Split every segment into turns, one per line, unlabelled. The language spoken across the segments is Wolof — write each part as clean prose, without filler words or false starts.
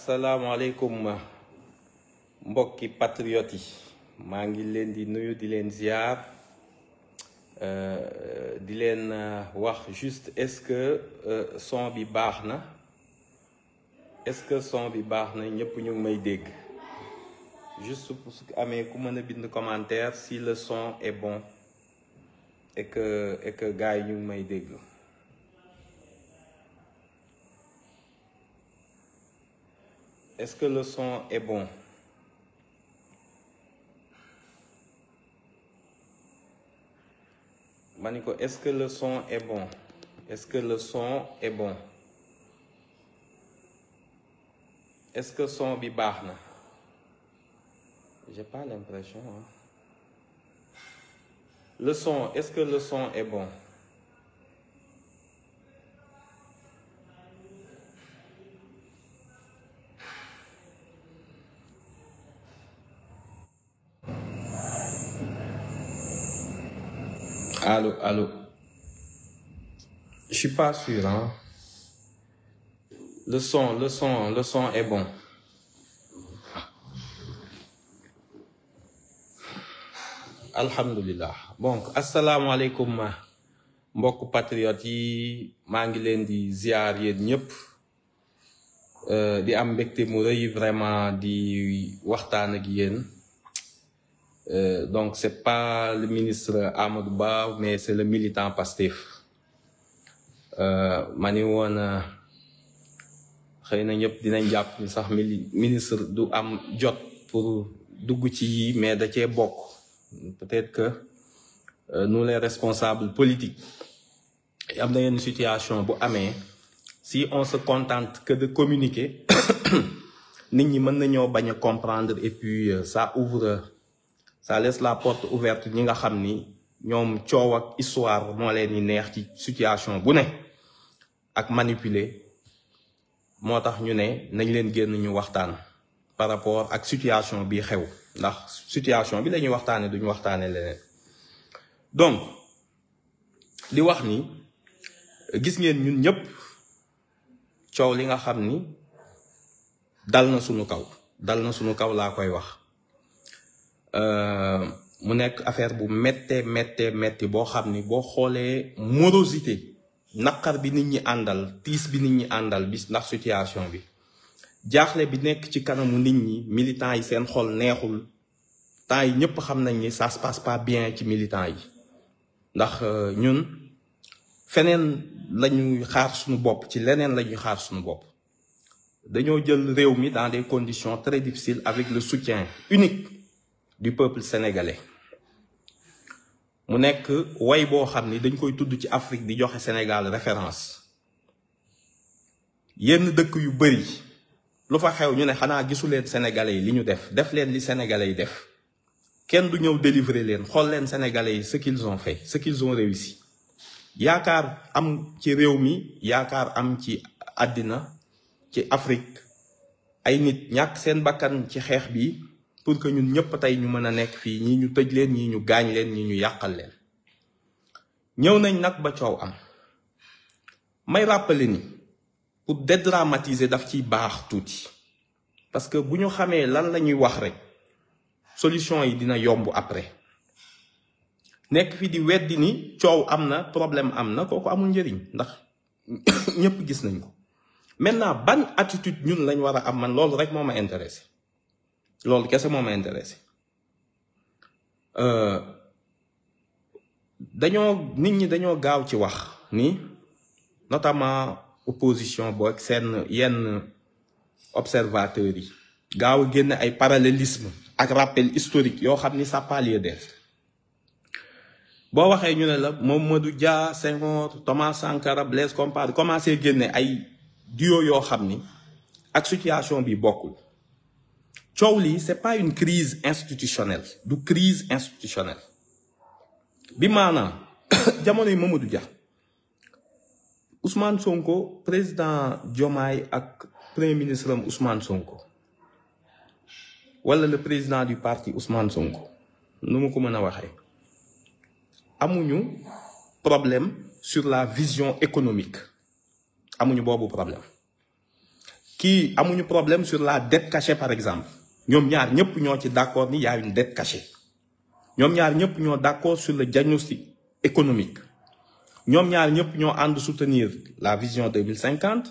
Assalamualaikum mbokki patriote yi maa ngi leen di nuyu di leen ziar di leen wax juste est-ce que son bi baax na est-ce que son bi baax na ñëpp ñu ngi may dégg juste pour su amee ku mën a bind commentaire si le son est bon et que gars yi ñu ngi may dégg. Est-ce que le son est bon? Maniko, est-ce que le son est bon? Est-ce que le son est bon? Est-ce que son bi baax na? J'ai pas l'impression. Hein? Le son, est-ce que le son est bon? Allô, allô. Je suis pas sûr, hein. Le son est bon. Alhamdulillah. Bon, asalaamaaleykum mbokk patriote yi maa ngi leen di ziar yéen ñëpp di am mbégte mu rëy vraiment di waxtaan ak yéen. Donc c'est pas le ministre Amadou Ba mais c'est le militant Pastef ma ni woon xëy na ñëpp dinañ jàpp ni sax ministre du am jot pour dugg ci yi mais da cee bokk peut-être que nous les responsables politiques am na yenn situation bu amee si on se contente que de communiquer nit ñi mën nañoo bañ a comprendre et puis ça laisse la porte ouverte ñi nga xam ni ñoom coow ak histoire moo leen di neex ci situation bu ne ak manipuler moo tax ñu ne nañ leen génn ñu waxtaan par rapport ak situation bi xew ndax situation bi lañuy waxtaane duñu waxtaane leneen. Donc di wax ni gis ngeen ñun ñëpp coow li nga xam ni dal na suñu kaw laa koy wax. Mu nekk affaire bu metti boo xam ni boo xoolee morosité naqar bi nit ñi àndal tiis bi nit ñi àndal bis ndax situation bi jaaxle bi nekk ci kanamu nit ñi militants yi seen xol neexul temps yi ñëpp xam nañ ni ça se passe pas bien ci militants yi ndax ñun feneen lañuy xaar suñu bopp ci leneen lañuy xaar suñu bopp dañoo jël réew mi dans des conditions très difficiles avec le soutien unique du peuple sénégalais mu nekk way boo xam ni dañ koy tudd ci Afrique di joxe Sénégal référence yenn dëkk yu bari lu fa xew ñu ne xanaa gisuleen sénégalais yi li ñu def leen li sénégalais yi def kenn du ñëw délivrer leen xool leen sénégalais yi ce qu'ils ont fait ce qu'ils ont réussi yaakaar am ci réew mi yaakaar am ci àddina ci Afrique ay nit ñàkk seen bakkan ci xeex bi pour que ñun ñëpp tey ñu mën a nekk fii ñii ñu tëj leen ñii ñu gaañ leen ñii ñu yàqal leen ñëw nañ nag ba coow am may rappeler ni pour dédramatiser daf ciy baax tuuti parce que bu ñu xamee lan la ñuy wax rek solution yi dina yomb après nekk fi di weddi ni coow am na problème am na kooku amul njëriñ ndax ñëpp gis nañ ko maintenant ban attitude ñun lañ war a am man loolu rek moo ma intéressé loolu kese moo ma intéressé nit ñi dañoo gaaw ci wax ni notamment opposition boo ak seen yenn observateurs yi gaaw a génn ay parallélisme ak rappel historique yoo xam ni ça n'a pas lieu d'être boo waxee ñu ne la Mamadou Dia Senghor Thomas Sankara Blaise Compaoré commencé génne ay duo yoo xam ni ak situation bi bokkul. coow lii c'est pas une crise institutionnelle du crise institutionnelle bi maanaam jamono yi Mamadou Dia Ousmane Sonko président Diomaye ak premier ministre am Ousmane Sonko wala le président du parti Ousmane Sonko nu mu ko mën a waxee amuñu problème sur la vision économique amuñu boobu problème kii amuñu problème sur la dette cachée par exemple ñoom ñaar ñëpp ñoo ci d'accord ni y a une dette cachée ñoom ñaar ñëpp ñoo d'accord sur le diagnostic économique ñoom ñaar ñëpp ñoo ànd soutenir la vision 2050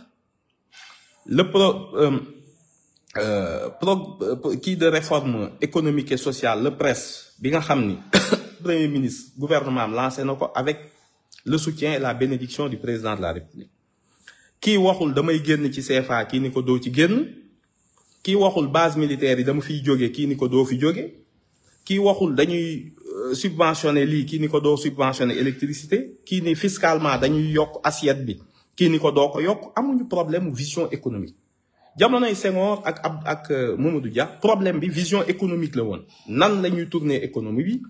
kii de réforme économique et sociale le PRES bi nga xam ni premier ministre gouvernement am lancé na ko avec le soutien et la bénédiction du président de la République kii waxul damay génn ci CFA kii ni ko doo ci génn kii waxul base militaire yi dama fiy jóge kii ni ko doo fi jóge kii waxul dañuy subventionner lii kii ni ko doo subventionner électricité kii ni fiscalement dañuy yokk assiette bi kii ni ko doo ko yokk amuñu problème vision économique jamonoy Senghor ak Mamadou Dia problème bi vision économique la woon nan la ñuy tourner économie bi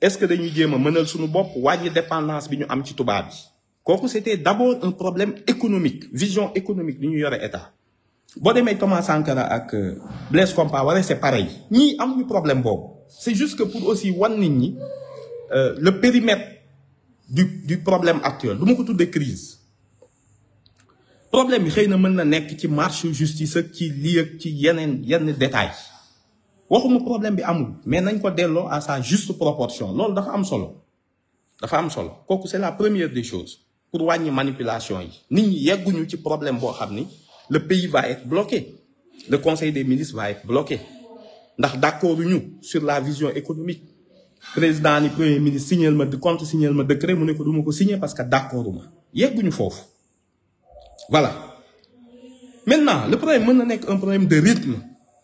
est-ce que dañuy jéem a mënal suñu bopp wàññi dépendance bi ñu am ci tubaab bi kooku c'était d'abord un problème économique vision économique bi ñu yore état boo demee Thomas Sankara ak Blaise Compaoré c'est pareil ñii amuñu problème boobu c'est juste que pour aussi wan nit ñi le périmètre du problème actuel du ma ko tuddee crise problème bi xëy na mën na nekk ci marche justice ak ci lii ak ci yenn détails waxuma problème bi amul mais nañ ko delloo à sa juste proportion loolu dafa am solo kooku c'est la première des choses pour wàññi manipulation yi nit ñi yegguñu ci problème boo xam ni le pays va être bloqué le conseil des ministres va être bloqué ndax d'accord ñu sur la vision économique président ni premier ministre signal ma décret mu ne ko duma ko signer parce que d'accorduma yegguñu foofu voilà maintenant le problème mën na nekk un problème de rythme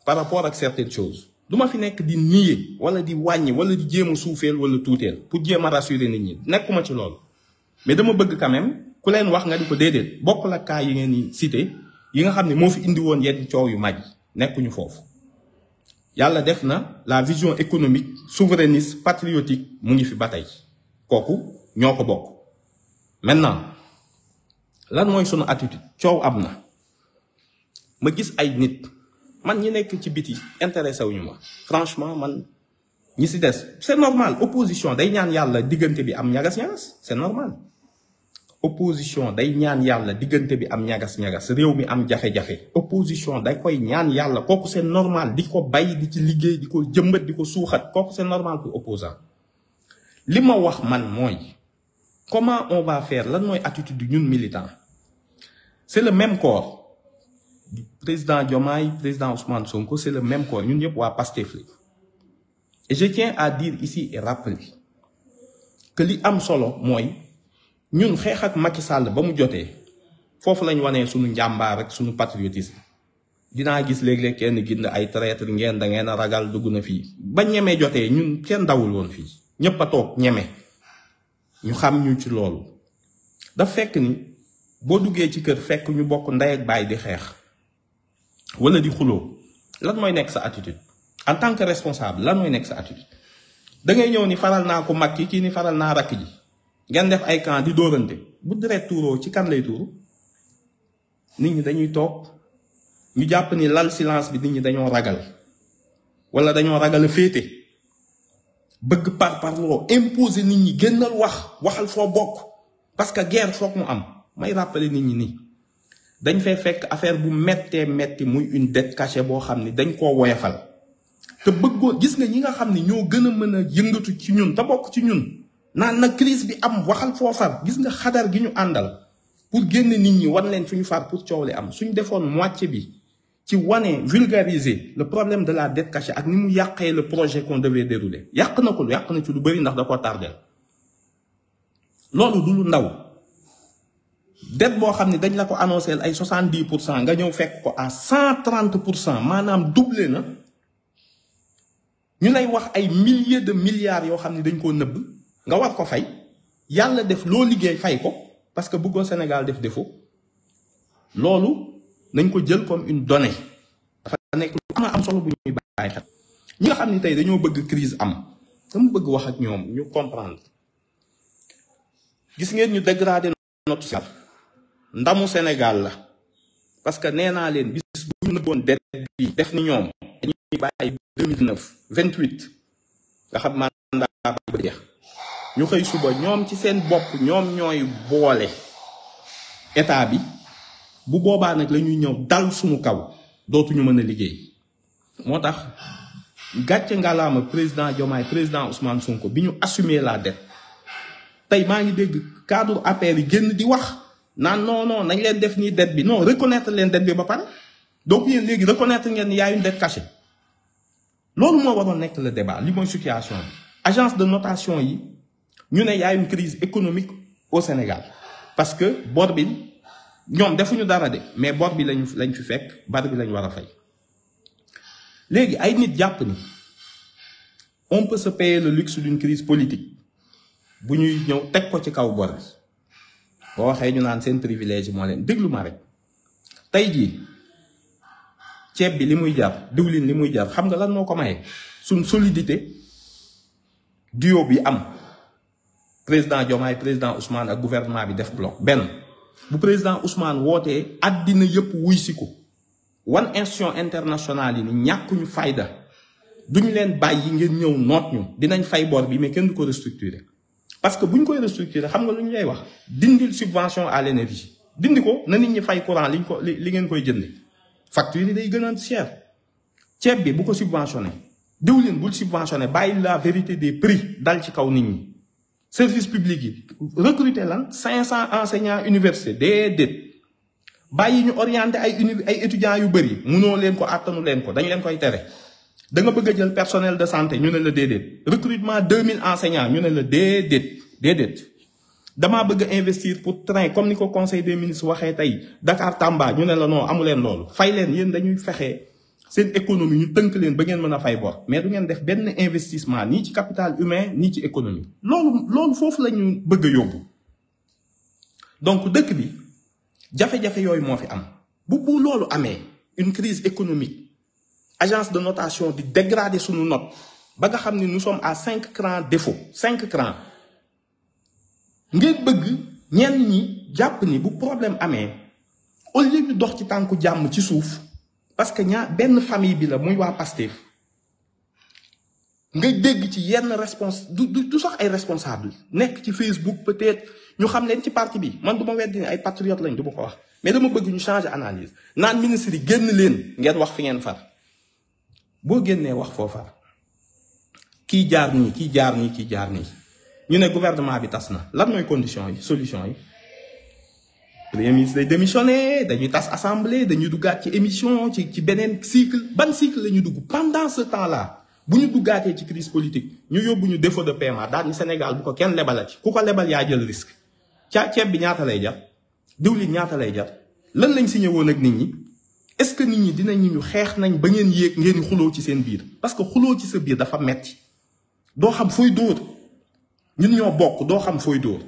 par rapport ak certaines choses duma fi nekk di nier wala di wàññi wala di jéem a suufeel wala tuuteel pour jéem a rassurer nit ñi nekkuma ci loolu mais dama bëgg quand même ku leen wax nga di ko déedéet bokk la cas yi ngeen di cité yi nga xam ne moo fi indi woon yenn coow yu mag yi nekkuñu foofu yàlla def na la vision économique souverainiste patriotique mu ngi fi ba tey kooku ñoo ko bokk maintenant lan mooy sunu attitude coow am na ma gis ay nit man ñi nekk ci biti intéressé wuñu ma franchement man ñi si des c'est normal opposition day ñaan yàlla diggante bi am ñagas-ñagas c'est normal opposition day ñaan yàlla diggante bi am ñagas-ñagas réew mi am jafe-jafe opposition day koy ñaan yàlla kooku c'est normal di ko bay di ci liggéey di ko jëmbat di ko suuxat kooku c'est normal pour opposant li ma wax man mooy comment on va faire lan mooy attitude du ñun militant c'est le même corps président Diomaye président Ousmane Sonko c'est le même corps ñun ñëpp waa Pastef li et je tiens à dire ici et rappeler que li am solo mooy ñun xeex ak Macky Sall ba mu jotee foofu lañ wanee suñu njàmbaar ak suñu patriotisme dinaa gis léeg-léeg kenn gind ay traître ngeen da ngeen a ragal dugg na fii ba ñemee jotee ñun kenn dawul woon fii ñëpp a toog ñeme ñu xam ñu ci loolu daf fekk ni boo duggee ci kër fekk ñu bokk ndey ak baay di xeex wala di xuloo lan mooy nekk sa attitude en tant que responsable lan mooy nekk sa attitude da ngay ñëw ni faral naa ko mag kii ni faral naa rakk ji ngeen def ay camp di dóorante bu deret tuuroo ci kan lay tuuru nit ñi dañuy toog ñu jàpp ni lal silence bi nit ñi dañoo ragal wala dañoo ragal a féete bëgg parparloo imposer nit ñi génnal waxal foo bokk parce que guerre foog mu am may rappeler nit ñi nii dañ fay fekk affaire bu méttee métti muy une dette cachée boo xam ni dañ koo woyafal te bëggoo gis nga ñi nga xam ni ñoo gën a mën a yëngatu ci ñun te bokk ci ñun naan na crise bi am waxal foo far gis nga xadar gi ñu àndal pour génn nit ñi wan leen fu ñu far pour coow li am suñ defoon moitié bi ci wane vulgariser le problème de la dette cachée ak ni mu yàqee le projet qu'on devait dérouler yàq na ci lu bari ndax da ko tardel loolu du lu ndaw dette boo xam ne dañ la ko annoncé ay 70% nga ñëw fekk ko à 130% maanaam doublé na ñu lay wax ay milliers de milliards yoo xam ne dañ koo nëbb nga war ko fay yàlla def loo liggéey fay ko parce que bëggoo Sénégal def défaut loolu nañ ko jël comme une donnée dafa nekk lu am solo bu ñuy bàyyi xel ñi nga xam ne tey dañoo bëgg crise am dama bëgg wax ak ñoom ñu comprendre gis ngeen ñu dégrader notre Sénégal ndamu Sénégal la parce que nee naa leen bis bu ñu nëbboon dette bi def ni ñoom dañuy bàyyi 2029 28 nga xam mandat ba jeex ñu xëy suba ñoom ci seen bopp ñoom ñooy boole état bi bu boobaa nag la ñuy ñëw dal suñu kaw dootuñu mën a liggéey. moo tax gàcce ngalaama président Diomaye président Ousmane Sonko bi ñu assumer la dette tey maa ngi dégg cadre APR yi génn di wax naan non nañ leen def nii dette bi non reconnaître leen dette bi ba pare donc yéen léegi reconnaître ngeen ni y a une dette cachée loolu moo waroon nekk le débat li mooy situation bi. agence de notation yi ñu ne y a une crise économique au Sénégal parce que bor bi ñoom defuñu dara de mais bor bi lañ fi fekk bari bi lañ war a fay. léegi ay nit jàpp ni on peut se payer le luxe d'une crise politique bu ñuy ñëw teg ko ci kaw bor bi boo waxee ñu naan seen privilège moo leen déglu ma rek. tey jii ceeb bi li muy jar diwlin li muy jar xam nga lan moo ko maye suñ solidité duo bi am président Diomaye président Ousmane ak gouvernement bi def bloc benn bu président Ousmane wootee àddina yëpp wuy si ko wan institution internationale yi ni ñàkkuñu fayda duñu leen bàyyi ngeen ñëw noot ñu dinañ fay bor bi mais kenn du ko restructurer parce que bu ñu koy restructurer xam nga lu ñu lay wax dindil subvention à l'énergie dindi ko na nit ñi fay courant li ngeen koy jënde facture yi day gën a cher ceeb bi bu ko subventionné diwlin bul subventionné bàyyi la vérité des prix dal ci kaw nit ñi service public yi recruter lan 500 enseignants université déedéet bàyyi ñu orienté ay étudiants yu bëri munoo leen ko attanu leen ko dañ leen koy tere da nga bëgg a jël personnel de santé ñu ne la déedéet recrutement 2000 enseignants ñu ne la déedéet damaa bëgg a investir pour train comme ni ko conseil des ministres waxee tey Dakar Tamba ñu ne la non amu leen loolu fay leen yéen dañuy fexe seen économie ñu tënk leen ba ngeen mën a fay bor mais du ngeen def benn investissement nii ci capital humain nii ci économie loolu foofu la ñu bëgg a yóbbu donc dëkk bi jafe-jafe yooyu moo fi am bu loolu amee une crise économique agence de notation di dégrader suñu note ba nga xam ne nous sommes à 5 crans défaut 5 crans ngeen bëgg ñenn ñi jàpp ni bu problème amee au lieu ñu dox ci tànku jàmm ci suuf parce que benn famille bi la muy waa Pastef nga dégg ci yenn du sax ay responsable nekk ci Facebook peut-être ñu xam leen ci parti bi man du ma weddi ne ay patriotes lañ du ma ko wax mais dama bëgg ñu changer analyse naan ministre yi génn leen ngeen wax fi ngeen far boo génnee wax foo far kii jaar nii kii jaar nii kii jaar nii ñu ne gouvernement bi tas na lan mooy condition yi solution yi premier ministre day démissionné dañuy tas assemblée dañuy duggaat ci émission ci beneen cycle ban cycle la ñu dugg pendant ce temps là bu ñu duggaatee ci crise politique ñu yóbbu ñu défaut de paiement daal ni Sénégal bu ko kenn lebalati ku ko lebal yaa jël risque ceeb bi ñaata lay jar diwlin ñaata lay jar lan lañ signé woon ak nit ñi est-ce que nit ñi dinañu ñu xeex nañ ba ngeen yéeg ngeen xuloo ci seen biir parce que xuloo ci sa biir dafa metti doo xam fooy dóor ñun ñoo bokk doo xam fooy dóor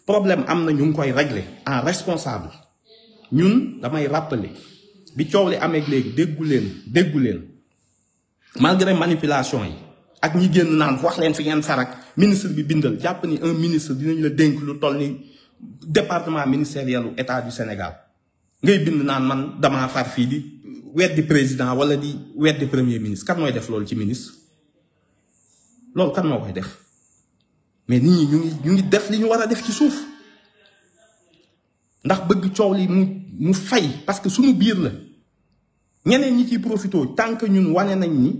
problème am na ñu ngi koy régler en responsable ñun damay rappeler bi coow li amee léegi déggu leen malgré manipulation yi ak ñi génn naan wax leen fi ngeen farak ministre bi bindal jàpp ni un ministre dinañ la dénk lu toll ni département ministériel u état du Sénégal ngay bind naan man damaa far fii di weddi président wala di weddi premier ministre kan mooy def loolu ci ministre loolu kan moo koy def mais nit ñi ñu ngi def li ñu war a def ci suuf ndax bëgg coow li mu fay parce que suñu biir la ñeneen ñi ciy profité tant que ñun wane nañ ni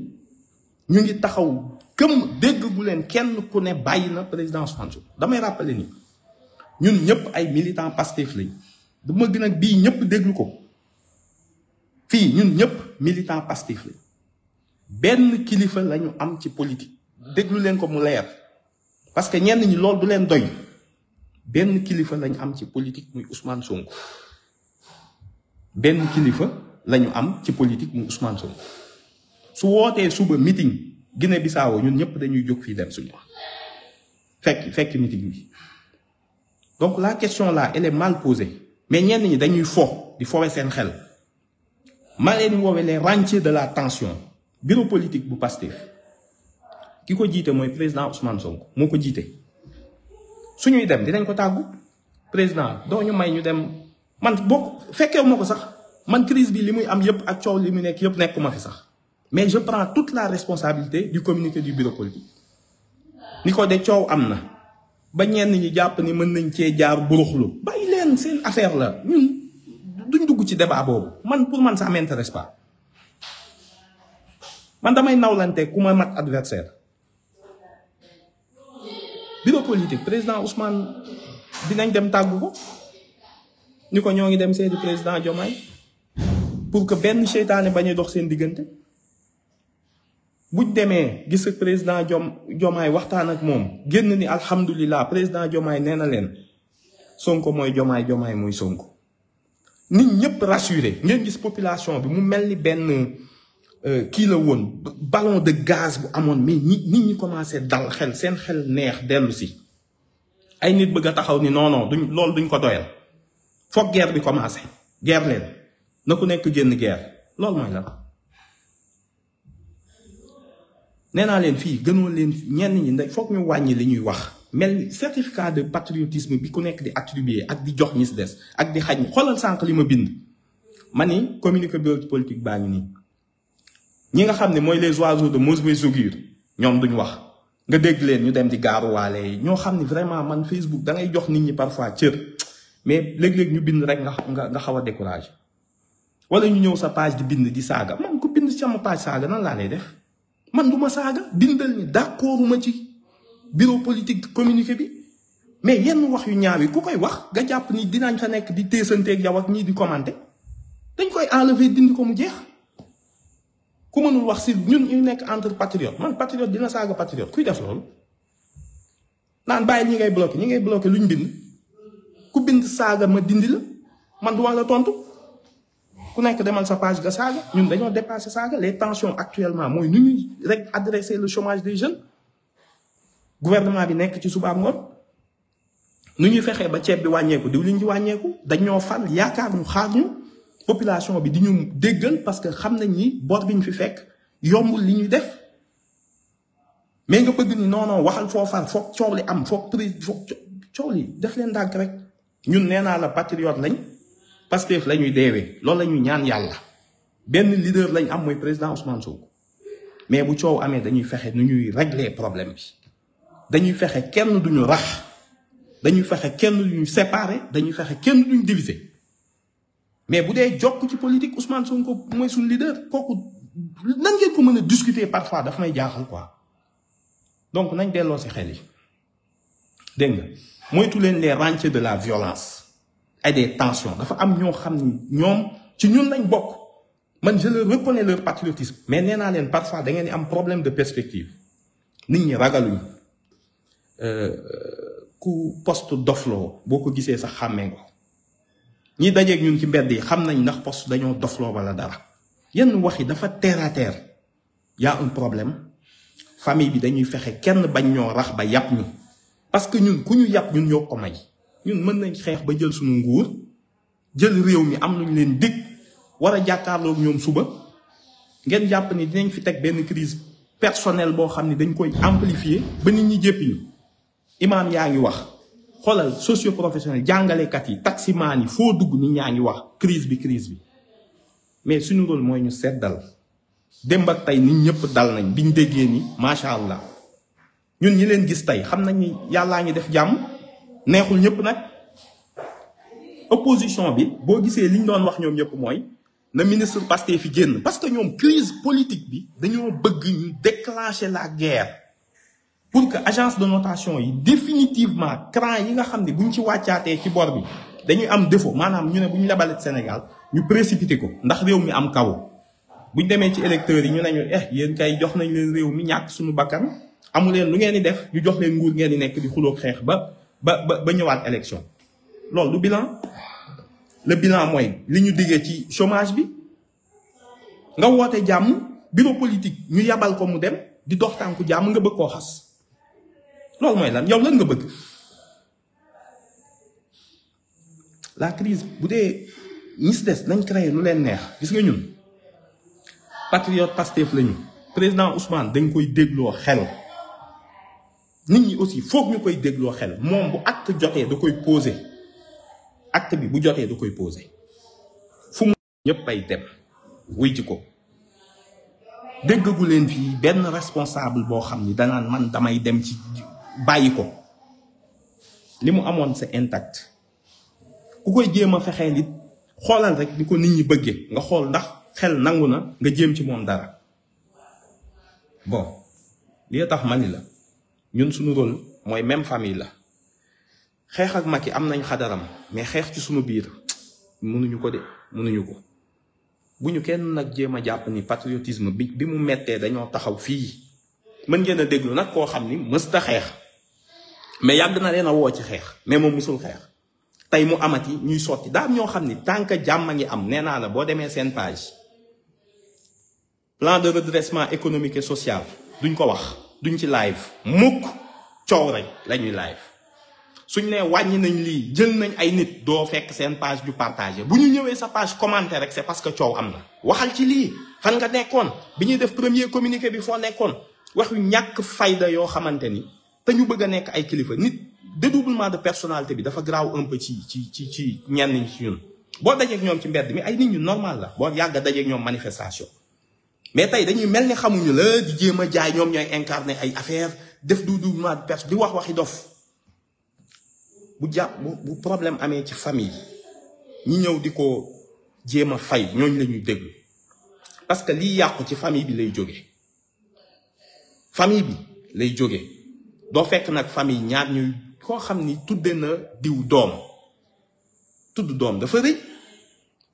ñu ngi taxaw këm dégg gu leen kenn ku ne bàyyi na président Ousmane Sonko damay rappeler ni ñun ñëpp ay militants Pastef lañ dama gën a bii ñëpp déglu ko fii ñun ñëpp militant Pastef lañ benn kilifa lañu am ci politique déglu leen ko mu leer parce que ñenn ñi loolu du leen doy benn kilifa lañu am ci politique muy Ousmane Sonko benn kilifa lañu am ci politique muy Ousmane Sonko su wootee suba meeting Guinée Bissau ñun ñëpp dañuy jóg fii dem suñu fekk meeting bi donc la question là elle est mal posée mais ñenn ñi dañuy di fowe seen xel ma leen woowee les rentiers de la tension bureau politique bu Pastef ki ko jiite mooy président Ousmane Sonko moo ko jiite suñuy dem dinañ ko tàggu président doo ñu may ñu dem man boo fekkee moo ko sax man crise bi li muy am yëpp ak coow li mu nekk yëpp nekkuma fi sax mais je prends toute la responsabilité du communiqué du bureau politique ni ko de coow am na ba ñenn ñi jàpp ni mën nañ cee jaar buruxlu bàyyi leen seen affaire la ñun duñ dugg ci débat boobu man pour man ça m'intéresse pas man damay nawlante ku ma mat adversaire bureau politique président Ousmane dinañ dem tàggu ko ni ko ñoo ngi dem seeti président Diomaye pour que benn seytaane bañ a dox seen diggante buñ demee gis ak président Diomaye waxtaan ak moom génn ni alhamdulilah président Diomaye nee na leen Sonko mooy Diomaye Diomaye mooy Sonko nit ñëpp rassuré ngeen gis population bi mu mel ni benn kii la woon ballon de gaz bu amoon mais nit ñi commencé dal xel seen xel neex dellu si ay nit bëgg a taxaw ni non duñ loolu duñ ko doyal foog guerre bi commencé guerre leen na ku nekk génn guerre loolu mooy la nee naa leen fii gënoon leen ñenn ñi ndax foog ñu wàññi li ñuy wax mel ni certificat de patriotisme bi ku nekk di attribuer ak di jox ñi si des ak di xañ xoolal sànq li ma bind ma ni communiqué politique baa ngi nii ñi nga xam ne mooy les oiseaux de mauvais augure ñoom duñ wax nga dégg leen ñu dem di gaaruwaale yi ñoo xam ne vraiment man Facebook da ngay jox nit ñi parfois cër mais léeg-léeg ñu bind rek nga xaw a découragé wala ñu ñëw sa page di bind di saaga man ku bind sama page saaga nan laa lay def man du ma saaga bindal ni d'accorduma ci bureau politique communiqué bi mais yenn wax yu ñaaw yi ku koy wax nga jàpp ni dinañ fa nekk di teesanteeg yow ak ñii di commenter dañ koy enlever dindi ko mu jeex ku mënul wax si ñun ñu nekk entre patriote man patriote dina saaga patriote kuy def loolu naan bàyyi ñi ngay bloqué luñ bind ku bind saaga ma dindi la man duma la tontu ku nekk demal sa page nga saaga ñun dañoo dépassé saaga les tensions actuellement mooy nu ñuy rek adresser le chômage des jeunes gouvernement bi nekk ci suba ngoon nu ñuy fexee ba ceeb bi wàññeeku diwlin ji wàññeeku dañoo fal yaakaar ñu xaar ñu population bi di ñu déggal parce que xam nañ ni bor bi ñu fi fekk yombul li ñuy def mais nga bëgg ni non waxal foofar foog coow li am foog coow li def leen ndànk rek ñun nee naa la patriote lañ Pastef la ñuy deewee loolu la ñuy ñaan yàlla benn leader lañ am mooy président Ousmane Sonko mais bu coow amee dañuy fexe nu ñuy régler problème bi dañuy fexe kenn duñu rax dañuy fexe kenn duñu séparer dañuy fexe kenn duñu diviser mais bu dee jokk ci politique Ousmane Sonko mooy suñu leader kooku nan ngeen ko mën a discuter parfois daf may jaaxal quoi donc nañ delloo si xel yi dégg nga moytu leen les rentiers de la violence et des tensions dafa am ñoo xam ni ñoom ci ñun lañ bokk man je leur reconnais leur patriotisme mais nee naa leen parfois da ngeen di am problème de perspective nit ñi ragaluñ ku poste dofloo boo ko gisee sax xàmmee ko ñi dajeeg ñun ci mbedd yi xam nañ ndax poste dañoo dofloo wala dara yenn wax yi dafa terre à terre y a un problème famille bi dañuy fexe kenn bañ ñoo rax ba yàpp ñu parce que ñun ku ñu yàpp ñun ñoo ko may ñun mën nañ xeex ba jël suñu nguur jël réew mi am luñ leen dig war a jàkkaarloog ñoom suba ngeen jàpp ni dinañ fi teg benn crise personnelle boo xam ne dañ koy amplifier ba nit ñi jéppi ñu imaam yaa ngi wax xoolal socio professionnel jàngalekat yi taximaan yi foo dugg nit ñaa ngi wax crise bi mais suñu rôle mooy ñu seddal démb ak tey nit ñëpp dal nañ biñ déggee ni macha allah ñun ñi leen gis tey xam nañ ni yàllaa ngi def jàmm neexul ñëpp nag opposition bi boo gisee li ñu doon wax ñoom ñëpp mooy na ministre Pastef fi génn parce que ñoom crise politique bi dañoo bëgg ñu déclencher la guerre pour que agence de notation yi définitivement cran yi nga xam ne buñ ci wàccaatee ci bor bi dañuy am défaut maanaam ñu ne bu ñu lebalee Sénégal ñu précipité ko ndax réew mi am kaw buñ demee ci électeurs yi ñu nañu yéen kay jox nañ leen réew mi ñàkk suñu bakkan amu leen lu ngeen di def ñu jox leen nguur ngeen di nekk di xuloo xeex ba ñëwaat élection loolu du bilan le bilan mooy li ñu diggee ci chômage bi nga woote jàmm bureau politique ñu yabal ko mu dem di dox tànku jàmm nga bëgg koo xas loolu mooy lan yow lan nga bëgg la crise bu dee ñi si des nañ créé lu leen neex gis nga ñun patriote Pastef lañu président Ousmane dañ koy dégloo xel nit ñi aussi foog ñu koy dégloo xel moom bu acte jotee da koy posé acte bi bu jotee da koy posé fu mu ñëpp ay dem wuy ci ko déggagu leen fii benn responsable boo xam ni danaan man damay dem ci bàyyi ko li mu amoon c'est intact ku koy jéem a fexee nit xoolal rek ni ko nit ñi bëggee nga xool ndax xel nangu na nga jéem ci moom dara. bon li tax ma ni la ñun suñu rôle mooy même famille la xeex ak Macky am nañ xadaram mais xeex ci suñu biir mënuñu ko de mënuñu ko. bu ñu kenn nag jéem a jàpp ni patriotisme bi mu mettee dañoo taxaw fii mën ngeen a déglu nag koo xam ni mësta xeex mais yàgg na leen a woo ci xeex mais moom mësul xeex tey mu amati ñuy sotti daa am ñoo xam ni tant que jàmm a ngi am nee naa la boo demee seen page plan de redressement économique et social duñ ko wax duñ ci live mukk coow rek la ñuy live suñ ne wàññi nañ lii jël nañ ay nit doo fekk seen page du partagé bu ñu ñëwee sa page commenté rek c'est parce que coow am na waxal ci lii fan nga nekkoon bi ñuy def premier communiqué bi foo nekkoon wax yu ñàkk fayda yoo xamante ni te ñu bëgg a nekk ay kilifa nit dédoublement de personnalité bi dafa graaw un peu ci ñenn ñi ci ñun boo dajeeg ñoom ci mbedd mi ay nit ñu normal la boo yàgg a dajeeg ñoom manifestation mais tey dañuy mel ni xamuñu la di jéem a jaay ñoom ñooy incarné ay affaire def dédoublement de personnalité di wax waxi dof bu problème amee ci famille ñi ñëw di ko jéem a fay ñooñu la ñuy déglu parce que lii yàqu ci famille bi lay jóge famille bi lay jóge doo fekk nag famille ñaar ñuy koo xam ni tudde na diw doom tudd doom dafa rëy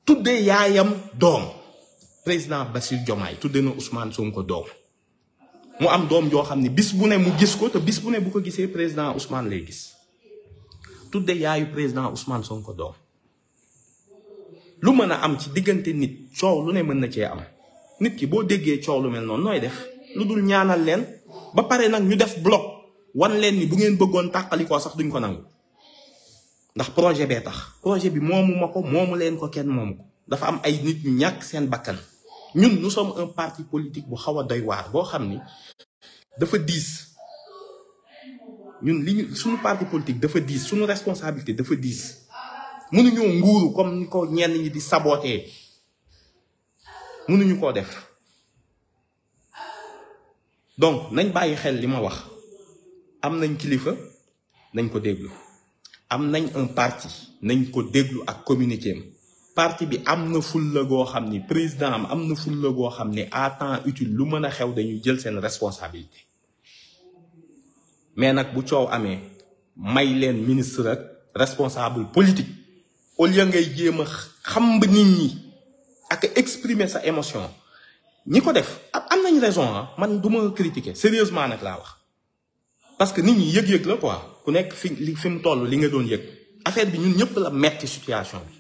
tudde yaayam doom président Bassirou Diomaye tudde na Ousmane Sonko doom mu am doom joo xam ni bis bu ne mu gis ko te bis bu ne bu ko gisee président Ousmane lay gis tudde yaayu président Ousmane Sonko doom lu mën a am ci diggante nit coow lu ne mën na cee am nit ki boo déggee coow lu mel noonu nooy def lu dul ñaanal leen ba pare nag ñu def bloc wan leen ni bu ngeen bëggoon tàqalikoo sax duñ ko nangu ndax projet bee tax projet bi moomu ma ko moomu leen ko kenn moomu ko dafa am ay nit ñu ñàkk seen bakkan ñun nous sommes un parti politique bu xaw a doy waar boo xam ni dafa diis ñun li ñu suñu parti politique dafa diis suñu responsabilité dafa diis mënuñoo nguuru comme ni ko ñenn ñi di saboter mënuñu koo def donc nañ bàyyi xel li ma wax am nañ kilifa nañ ko déglu am nañ un parti nañ ko déglu ak communiqué am parti bi am na fulla goo xam ni président am na fulla goo xam ni à temps utile lu mën a xew dañuy jël seen responsabilité mais nag bu coow amee may leen ministre ak responsable politique au lieu ngay jéem a xam ba nit ñi ak exprimer sa émotion ñi ko def am nañ raison ah man du ma critiquer sérieusement nag laa wax parce que nit ñi yëg-yëg la quoi ku nekk fi mu toll li nga doon yëg affaire bi ñun ñëpp la metti situation bi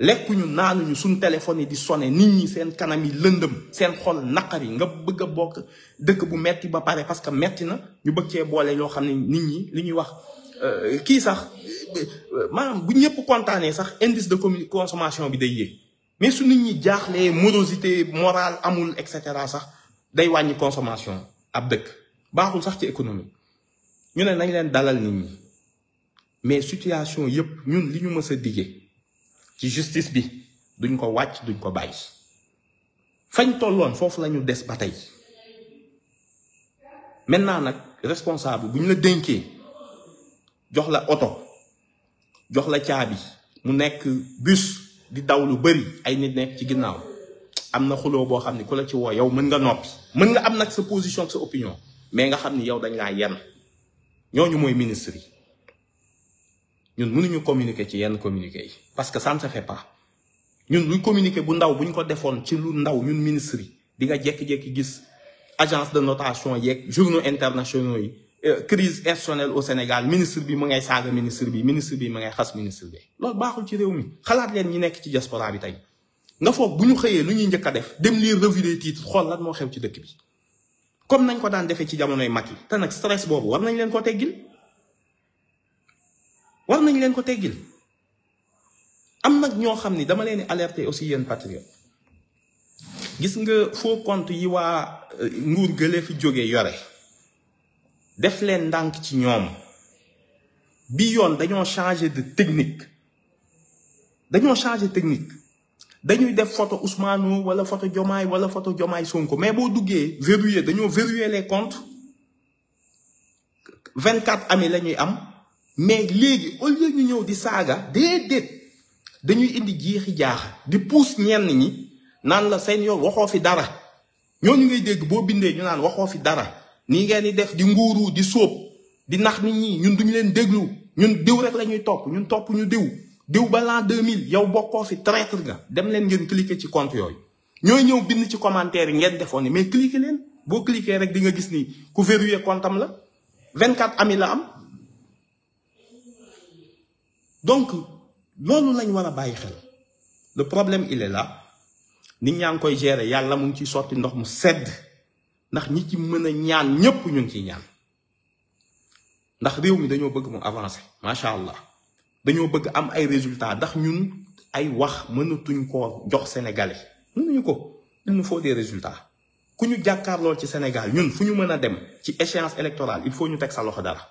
lekkuñu naanuñu suñ téléphone yi di sonné nit ñi seen kanam yi lëndëm seen xol naqar yi nga bëgg a bokk dëkk bu metti ba pare parce que metti na ñu bëgg cee boole yoo xam ne nit ñi li ñuy wax kii sax maanaam bu ñëpp kontaanee sax indice de consommation bi day yéeg mais su nit ñi jaaxlee morosité morale amul et cetera sax day wàññi consommation ab dëkk baaxul sax ci économie ñu ne nañ leen dalal nit ñi mais situation yëpp ñun li ñu mës a diggee ci justice bi duñ ko wàcc duñ ko bàyyi fañ tolloon foofu la ñu des ba tey maintenant nag responsable bu ñu la dénkee jox la oto jox la caabi mu nekk bus di daw lu bari ay nit nekk ci ginnaaw am na xuloo boo xam ne ku la ci woo yow mën nga noppi mën nga am nag sa position sa opinion mais nga xam ni yow dañ laa yenn ñooñu mooy ministre yi ñun mënuñu communiquer ci yenn communiquer yi parce que ça ne se fait pas ñun luy communiquer bu ndaw bu ñu ko defoon ci lu ndaw ñun ministre yi di nga jékki-jékki gis agence de notation yeeg journaux internationaux yi crise institutionnelle au Sénégal ministre bi mu ngay saaga ministre bi mu ngay xas ministre bi loolu baaxul ci réew mi xalaat leen ñi nekk ci diaspora bi tey nga foog bu ñu xëyee lu ñuy njëkk a def dem lire revue des titres xool lan moo xew ci dëkk bi comme nañ ko daan defee ci jamonoy Macky te nag stress boobu war nañ leen ko teggil am nag ñoo xam ni dama leen di alerter aussi yéen patriote gis nga faux compte yi waa nguur gële fi jógee yore def leen ndànk ci ñoom bi yoon dañoo changer de technique dañuy def photo Ousmane wala photo Diomaye wala photo Diomaye Sonko mais boo duggee dañoo verrouiller les comptes 24 amis la ñuy am mais léegi au lieu ñu ñëw di saaga déedéet dañuy indi jeexi jaaxa di pousse ñenn ñi naan la seen yoon waxoo fi dara ñooñu ngay dégg boo bindee ñu naan waxoo fi dara nii ngeen di def di nguuru di sóob di nax nit ñi ñun duñu leen déglu ñun diw rek la ñuy topp ñun topp ñu diw ba l'an 2000 yow bokkoo fi traître nga dem leen ngeen cliquer ci compte yooyu ñooy ñëw bind ci commentaire yi ngeen defoon ni mais cliquer leen boo cliquer rek di nga gis ni ku verrouiller compte am la 24 amis la am donc loolu lañ war a bàyyi xel le problème il est là nit ñaa ngi koy gérer yàlla mu ngi ciy sotti ndox mu sedd ndax ñi ci mën a ñaan ñépp ñu ngi ciy ñaan ndax réew mi dañoo bëgg mu avancer macha allah dañoo bëgg am ay résultats ndax ñun ay wax mënatuñ koo jox sénégalais mënuñu ko il nous faut des résultats ku ñu jàkkaarloo ci Sénégal ñun fu ñu mën a dem ci échéance électorale il faut ñu teg sa loxo dara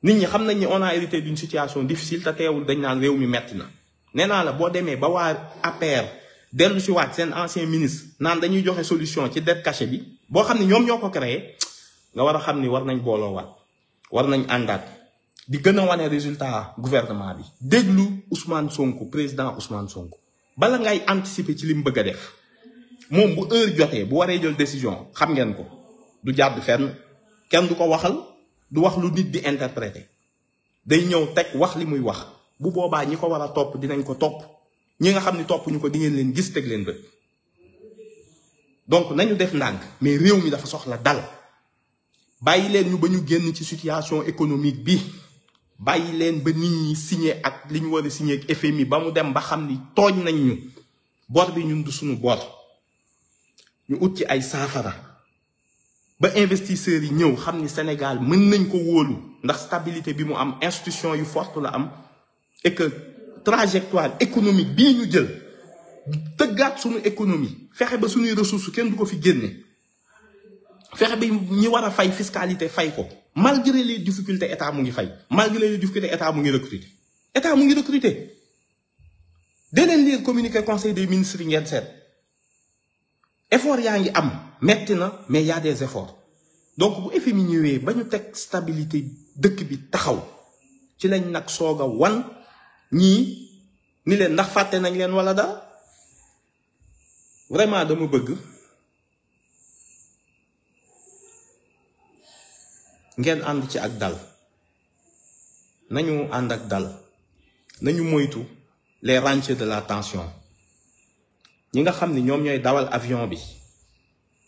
nit ñi xam nañ ni on a hérité d'une situation difficile te teewul dañ naan réew mi metti na nee naa la boo demee ba waa APR dellu si waat seen ancien ministre naan dañuy joxe solution ci dette cachée bi boo xam ne ñoom ñoo ko créé nga war a xam ni war nañ booloo waat war nañ àndaat di gën a wane résultat gouvernement bi déglu Ousmane Sonko président Ousmane Sonko bala ngay anticiper ci li mu bëgg a def moom bu heure jotee bu waree jël décision xam ngeen ko du jàdd fenn kenn du ko waxal du wax lu nit di interpréter day ñëw teg wax li muy wax bu boobaa ñi ko war a topp dinañ ko topp ñi nga xam ni topp ñu ko di ngeen leen gis teg leen bët donc nañu def ndànk mais réew mi dafa soxla dal bàyyi leen ñu ba ñu génn ci situation économique bi bàyyi leen ba nit ñi signé ak li ñu war a signé ak FMI ba mu dem ba xam ni tooñ nañ ñu bor bi ñun du suñu bor ñu ut ci ay saafara ba investisseurs yi ñëw xam ni Sénégal mën nañ ko wóolu ndax stabilité bi mu am institution yu forte la am et que trajectoire économique bii ñu jël tëggaat suñu économie fexe ba suñuy ressources kenn du ko fi génne fexe bi ñi war a fay fiscalité fay ko malgré les difficultés état mu ngi fay malgré les difficultés état mu ngi recruter dee leen lire communiqué conseil des ministres yi ngeen seet effort yaa ngi am metti na mais y a des efforts donc bu FMI ñëwee ba ñu teg stabilité dëkk bi taxaw ci lañ nag soog a wan ñii ni leen ndax fàtte nañ leen wala dara vraiment dama bëgg ngeen ànd ci ak dal nañu ànd ak dal nañu moytu les rentiers de la tension ñi nga xam ni ñoom ñooy dawal avion bi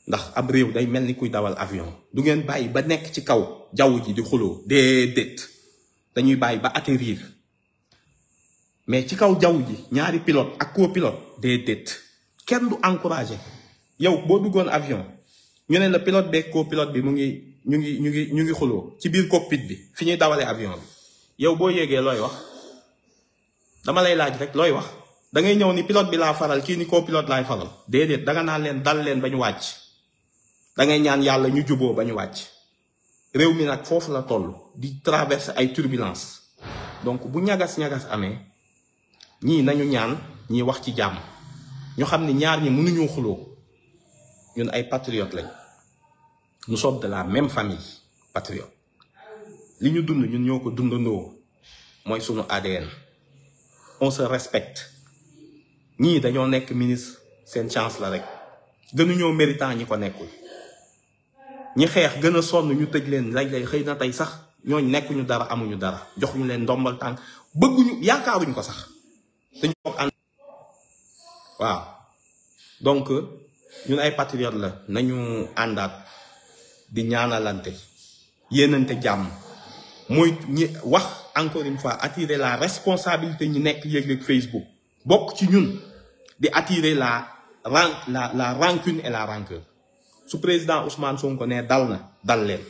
ndax ab réew day mel ni kuy dawal avion du ngeen bàyyi ba nekk ci kaw jaww ji di xuloo déedéet dañuy bàyyi ba atterrir mais ci kaw jaww ji ñaari pilote ak copilote déedéet kenn du encouragé yow boo duggoon avion ñu ne la pilote beeg copilote bi mu ngi ñu ngi xuloo ci biir cockpit bi fi ñuy dawalee avion bi yow boo yéegee looy wax dama lay laaj rek looy wax da ngay ñëw ni pilote bi laa faral kii ni copilote laay faral déedéet danga naan leen dal leen ba ñu wàcc da ngay ñaan yàlla ñu juboo ba ñu wàcc réew mi nag foofu la toll di traverser ay turbulence donc bu ñagas-ñagas amee ñii nañu ñaan ñii wax ci jàmm ñu xam ni ñaar ñi mënuñoo xuloo ñun ay patriotes lañ nous sommes de la même famille patriote li ñu dund ñun ñoo ko dundandoo mooy sunu ADN on se respecte ñii dañoo nekk ministre seen chance la rek gënuñoo méritant ñi ko nekkul ñi xeex gën a sonn ñu tëj leen lay xëy na tey sax ñooñ nekkuñu dara amuñu dara jox ñu leen ndombal tànk bëgguñu yaakaaruñu ko sax dañu ko ànd waaw donc ñun ay patriotes la nañu àndaat di ñaanalante yéenante jàmm mooy ñi wax encore une fois attirer la responsabilité ñi nekk yëg-yëg Facebook bokk ci ñun di attirer la rancune et la rancœur su président Ousmane Sonko ne dal na dal leen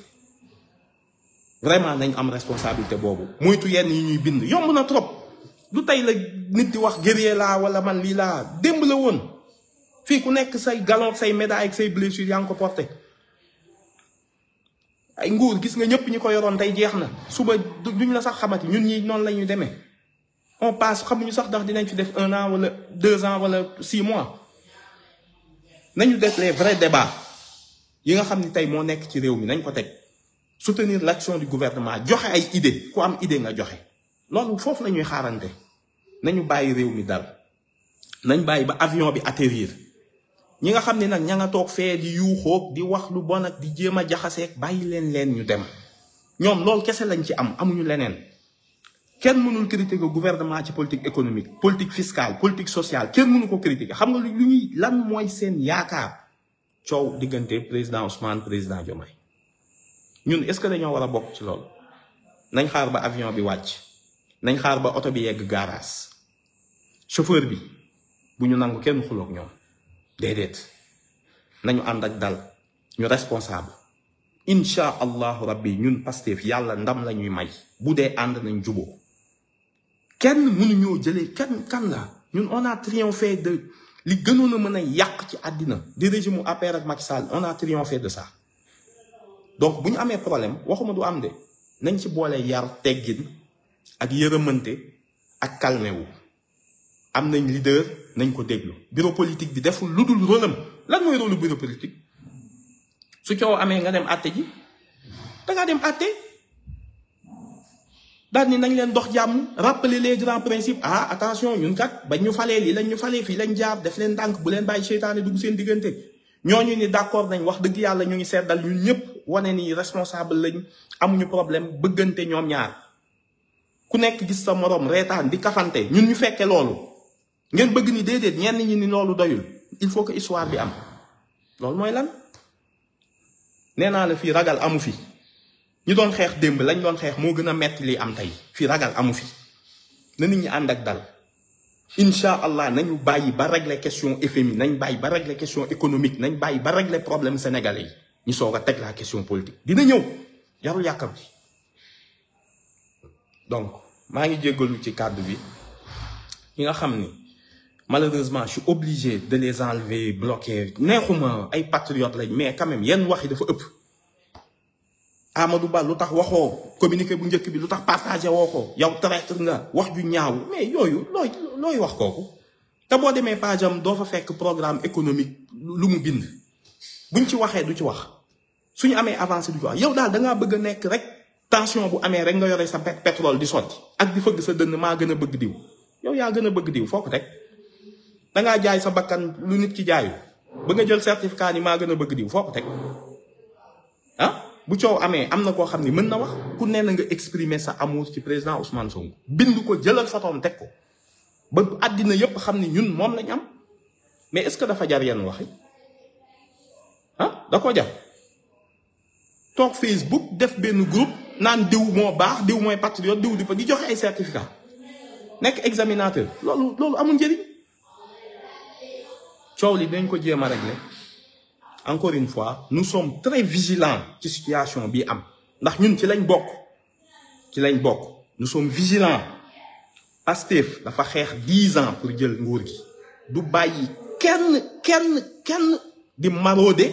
vraiment nañ am responsabilité boobu moytu yenn yi ñuy bind yomb na trop du tey la nit di wax guerrier laa wala man lii laa démb la woon fii ku nekk say galon say médaille ak say blessures yaa ngi ko porté ay nguur gis nga ñëpp ñi ko yoroon tey jeex na suba duñ la sax xamati ñun ñi noonu la ñuy demee on passe xamuñu sax ndax dinañ fi def 1 an wala 2 ans wala 6 mois nañu def les vrais débats yi nga xam ni tey moo nekk ci réew mi nañ ko teg soutenir l'action du gouvernement joxe ay idée ku am idée nga joxe loolu foofu la ñuy xaarante nañu bàyyi réew mi dal nañ bàyyi ba avion bi atterrir ñi nga xam ne nag ña nga toog fee di yuuxoog di wax lu bon ak di jéem a jaxaseeg bàyyi leen ñu dem ñoom loolu kese lañ ci am amuñu leneen kenn mënul critiquer gouvernement ci politique économique politique fiscale politique sociale kenn mënu ko critiquer xam nga lu ñuy lan mooy seen yaakaar coow diggante président Ousmane président Diomaye ñun est-ce que dañoo war a bokk ci loolu nañ xaar ba avion bi wàcc nañ xaar ba oto bi yegg garage chauffeur bi bu ñu nangu kenn xuloog ñoom déedéet nañu ànd ak dal ñu responsable incha allahu rabbi ñun Pastef yàlla ndam la ñuy may bu dee ànd nañ juboo kenn mënuñoo jëlee kan la ñun on a triomphé de li gënoon a mën a yàq ci àddina di régime APR ak Macky Sall on a triomphé de ça donc bu ñu amee problème waxuma du am de nañ ci boole yar teggin ak yërëmante ak calmé wu am nañ leader nañ ko déglu bureau politique bi deful lu dul rôlam lan mooy rôlu bureau politique su coow amee nga dem àtte ji dangaa dem àtte daal ni nañ leen dox jàmm rappeler les grands principes attention ñun kat bañ ñu falee lii lañ ñu falee fii lañ jaar def leen ndànk bu leen bàyyi seytaane dugg seen diggante ñooñu ni d'accord nañ wax dëgg yàlla ñu ngi seddal ñun ñëpp wane ni responsable lañ amuñu problème bëggante ñoom ñaar ku nekk gis sa morom reetaan di kafante ñun ñu fekke loolu ngeen bëgg ni déedéet ñenn ñi ni loolu doyul il faut que histoire bi am loolu mooy lan nee naa la fii ragal amu fi ñi doon xeex démb lañ doon xeex moo gën a metti li am tey fii ragal amu fi na nit ñi ànd ak dal incha allah nañu bàyyi ba régler question FMI nañ bàyyi ba régler question économique nañ bàyyi ba régler problème sénégalais yi ñu soog a teg la question politique dina ñëw jarul yàkkam bi donc maa ngi jéggalu ci kàddu bi ñi nga xam ni malheureusement je suis obligé de les enlever bloquer neexuma ay patriotes lañ mais quand même yenn wax yi dafa ëpp Amadou Ba lu tax waxoo communiqué bu njëkk bi lu tax partagé woo ko yow traître nga wax ju ñaaw mais yooyu looy wax kooku te boo demee page am doo fa fekk programme économique lu mu bind buñ ci waxee du ci wax suñu amee avancé du ci wax yow daal dangaa bëgg a nekk rek tension bu amee rek nga yore sa pétrole di sotti ak di fëgg sa dënn maa gën a bëgg diw yow yaa gën a bëgg diw foo ko teg dangaa jaay sa bakkan lu nit ki jaayu ba nga jël certificat ni maa gën a bëgg diw foo ko teg bu coow amee am na koo xam ni mën na wax ku ne na nga exprimer sa amour ci président Ousmane Sonko bind ko jëlal photoom teg ko ba àddina yépp xam ni ñun moom lañ am mais est-ce que dafa jar yenn waxi da ko jar toog Facebook def benn groupe naan diw moo baax diw mooy patriote diw di joxe ay certificat nekk examinateur loolu amul njëriñ coow li dañ ko jéem a régler encore une fois nous sommes très vigilants ci situation bi am ndax ñun ci lañ bokk nous sommes vigilants Pastef dafa xeex 10 ans pour jël nguur gi du bàyyi kenn di marauder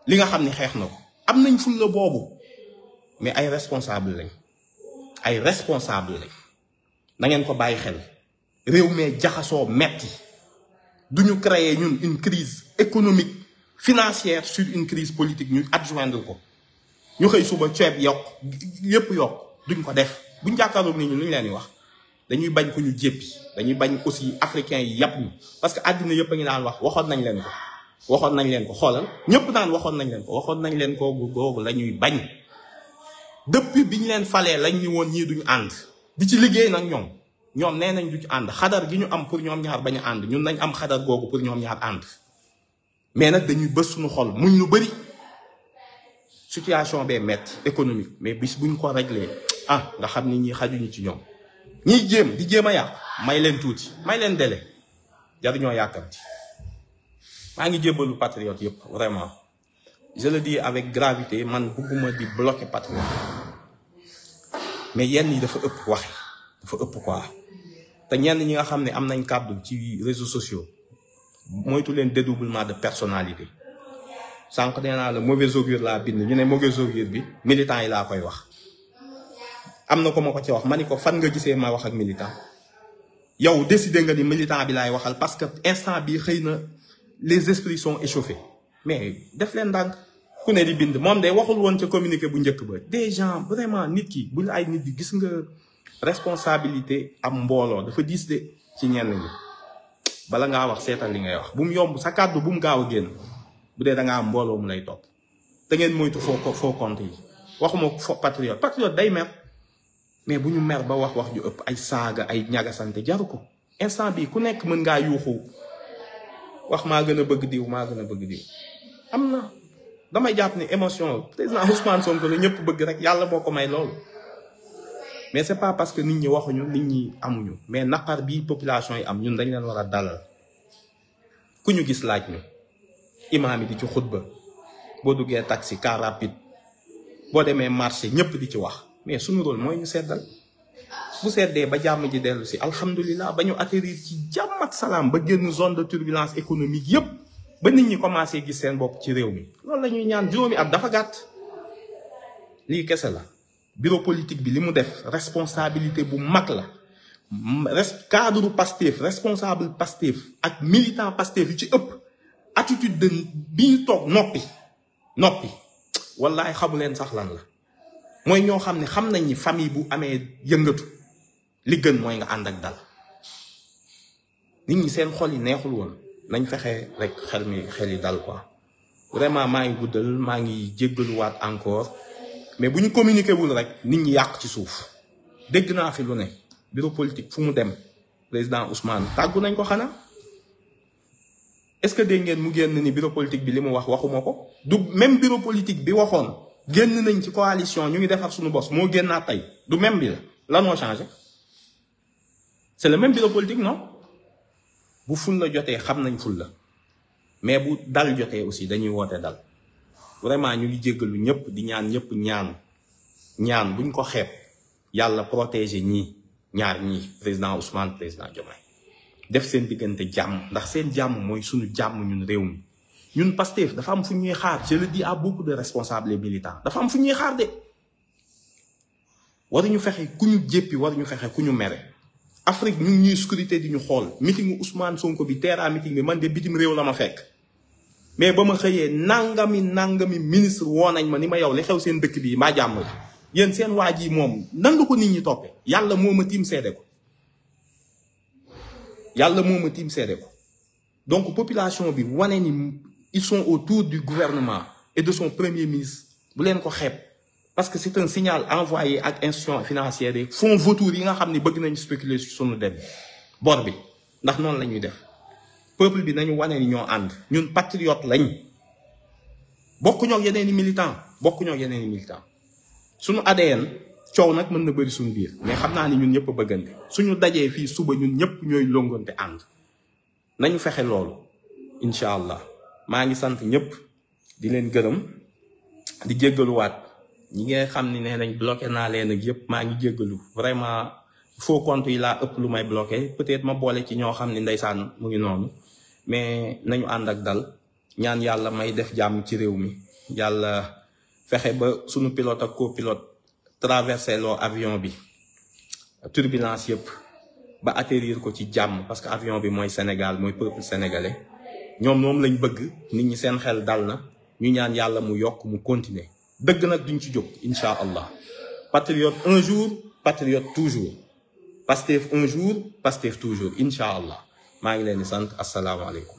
li nga xam ni xeex na ko am nañ ful la boobu mais ay responsable lañ na ngeen ko bàyyi xel réew mee jaxasoo metti duñu créer ñun une crise économique financière sur une crise politique ñu adjoindre ko ñu xëy suba ceeb yokk yépp yokk duñ ko def buñ jàkkaarloog nit ñi lu ñu leen di wax dañuy bañ ko ñu jéppi dañuy bañ aussi africains yi yàpp ñu parce que àddina yëpp a ngi naan wax waxoon nañ leen ko xoolal ñëpp naan waxoon nañ leen ko googu la ñuy bañ depuis bi ñu leen falee lañ ñu woon ñii duñu ànd di ci liggéey nag ñoom nee nañ du ci ànd xadar gi ñu am pour ñoom ñaar bañ a ànd ñun nañ am xadar googu pour ñoom ñaar ànd mais nag dañuy bës suñu xol muñ lu bëri situation bee metti économique mais bis buñ ko réglé nga xam ni ñi xajuñu ci ñoom ñiy jéem a yàq may leen tuuti may leen délai jaruñoo yàkkamti maa ngi jébbalu patriote yëpp vraiment je le dis avec gravité man bëgguma di bloquer patriote mais yenn yi dafa ëpp waxe dafa ëpp quoi te ñenn ñi nga xam ne am nañ kàddu ci réseaux sociaux moytu leen dédoublement de personnalité sànq nee naa la mauvais augure laa bind ñu ne mauvais augure bi militant yi laa koy wax am na ko ma ko ci wax ma ni ko fan nga gisee ma wax ak militant yow décidé nga ni militant bi laay waxal parce que instant bi xëy na les esprits sont échauffés mais def leen ndànk ku ne di bind moom de waxul woon ca communiqué bu njëkk ba des gens vraiment nit ki buñ ay nit di gis nga responsabilité am mbooloo dafa diis de ci ñenn ñi bala ngaa wax seetal li ngay wax bu mu yomb sa kàddu bu mu gaaw a génn bu dee da ngaa am mbooloo mu lay topp te ngeen moytu foo compte yi waxuma fo patriote day mer mais bu ñu mer ba wax ju ëpp ay saaga ay ñagasante jaru ko instant bi ku nekk mën ngaa yuuxu wax maa gën a bëgg diw maa gën a bëgg diw am na damay jàpp ni émotion président Ousmane Sonko la ñëpp bëgg rek yàlla moo ko may loolu mais c'est pas parce que nit ñi waxuñu nit ñi amuñu mais naqar bi population yi am ñun dañ leen war a dalal ku ñu gis laaj ñu imaam yi di ci xutba boo duggee taxi car rapide boo demee marché ñëpp di ci wax mais suñu rôle mooy ñu seddal bu seddee ba jàmm ji dellu si alhamdulilah ba ñu atterrir ci jàmm ak salaam ba génn zone de turbulence économique yépp ba nit ñi commencé gis seen bopp ci réew mi loolu la ñuy ñaan juróomi at dafa gàtt lii kese la bureau politique bi li mu def responsabilité bu mag la cadre Pastef responsable Pastef ak militant Pastef yu ci ëpp attitude de bi ñu toog noppi wallaay xamu leen sax lan la mooy ñoo xam ne xam nañ ni famille bu amee yëngatu li gën mooy nga ànd ak dal nit ñi seen xol yi neexul woon nañ fexe rek xel yi dal quoi vraiment maa ngi guddal maa ngi jéggaluwaat encore mais bu ñu communiqué wul rek nit ñi yàq ci suuf dégg naa fi lu ne bureau politique fu mu dem président Ousmane tàggu nañ ko xanaa est-ce que dégg ngeen mu génn ni bureau politique bi li mu wax waxuma ko du même bureau politique bi waxoon génn nañ ci coalition ñu ngi defar suñu bos moo génnaat tey du même bi la lan moo changé c'est le même bureau politique non bu ful la jotee xam nañ ful la mais bu dal jotee aussi dañuy woote dal vraiment ñu ngi jéggalu ñëpp di ñaan ñëpp ñaan buñ ko xeeb yàlla protéger ñaar ñii président Ousmane président Diomaye def seen diggante jàmm ndax seen jàmm mooy suñu jàmm ñun réew mi ñun Pastef dafa am fu ñuy xaar je le dis à beaucoup de responsables et militants dafa am fu ñuy xaar de waruñu fexe ku ñu jéppi waruñu fexe ku ñu mere Afrique ñu ñuy scruté di ñu xool meeting Ousmane Sonko bi teera meeting bi man de bitim réew la ma fekk mais ba ma xëyee nangami ministre woo nañ ma ni ma yow li xew seen dëkk bi mbaa jàmm la yéen seen waa ji moom nan la ko nit ñi toppee yàlla moo ma tiim seede ko donc population bi wane ni ils sont autour du gouvernement et de son premier ministre bu leen ko xeeb parce que c'est un signal envoyé ak institution financière yi fonds vautours yi nga xam ne bëgg nañu spéculer sur sunu dem bor bi ndax noonu la ñuy def peuple bi nañu wane ni ñoo ànd ñun patriote lañ bokkuñoo ak yeneen i militant suñu ADN coow nag mën na bëri suñu biir mais xam naa ni ñun ñëpp a bëggante suñu dajee fii suba ñun ñëpp ñooy longante ànd nañu fexe loolu incha allah maa ngi sant ñëpp di leen gërëm di jéggaluwaat ñi nga xam ni nee nañ bloqué naa leen ak yëpp maa ngi jéggalu vraiment faux compte yi laa ëpp lu may bloqué peut-être ma boole ci ñoo xam ni ndeysaan mu ngi noonu mais nañu ànd ak dal ñaan yàlla may def jàmm ci réew mi yàlla fexe ba suñu pilote ak copilote traversé loo avion bi turbulence yëpp ba atterrir ko ci jàmm parce que avion bi mooy Sénégal mooy peuple sénégalais ñoom moom lañ bëgg nit ñi seen xel dal na ñu ñaan yàlla mu yokk mu continuer dëgg nag duñ ci jóg incha allah patriote un jour patriote toujours Pastef un jour Pastef toujours incha allah maa ngi leen di sant asalaamaaleykum